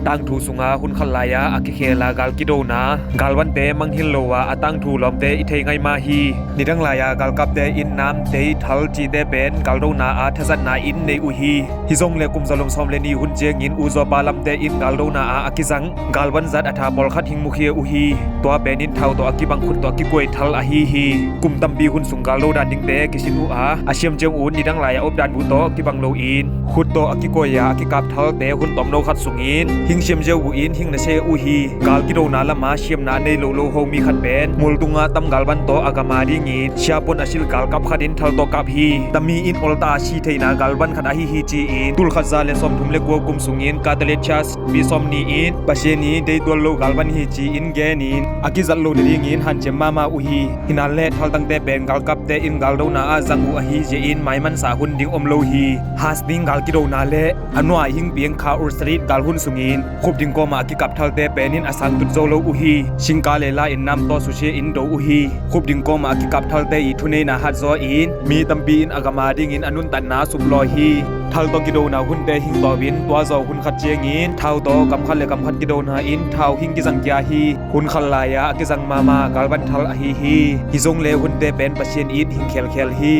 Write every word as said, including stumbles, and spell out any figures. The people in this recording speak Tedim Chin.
Tangthu sunga hun khat lai-a a kikhela gal kidona, galvante mangngilh lo a a tangthu lawmte i thei ngaima hi. Nidang lai-a galkapte in nam, tei, thal cihte pen galdona a thazatna in nei uh hi. Hi zong le kum zalom sawm le nih hun ciangin uzawpa lamte in galdona a a kizang galvan zat a tha pawlkhat hing mukhia uh hi. Tua pen in thau tawh a kibang khut tawh a kikuai thal ahi hi. Kum tampi hun sung galdo dan dingte kisin uh a, a siam ciang un nidang lai-a opdan bu tawh kibang lo in khut tawh a kikuai a a kikap thalte hun tawmno khat sungin hing siam ziau uh in hing nasia uh hi. Gal kidona lama siamna nei lo lo ho mi khat pen multunga tam galvan tawh a gama dingin siapon a sil galkap khat in thal tawh kap hi. Tami in olta a si theina galvan khat ahi hi ci-in tulkhat za le sawmthum le kua kum sungin Catholic Church mi sawm ni in Pasian i deitual lo galvan hi ci-in genin a kizat lo nadingin hanciam mahmah uh hi. Hinan le thaltangte pen galkapte in galdona ah zang uh ahi zia in maimansa hun ding om lo hi. Hastings gal kidona le a nuai hing piang Kha Ur Sarit gal hun sungin khupding kawmah a kikap thalte pen in a sang tut zo lo uh hi. Singka le la in nam tawh susia in do uh hi. Khupding kawmah a kikap thalte i thuneina hat zaw in mi tampi in a gama dingin a nuntatna suplawi hi. Thal tawh kidona hunte hing tawpin tua zaw hun khat ciangin thau tawh kam khat le kam khat kidona in thau hing kizang kia hi. Hun khat lai-a a kizang mahmah galvan thal ahi hi. Hi zong le hunte pen Pasian it hing khelkhel hi.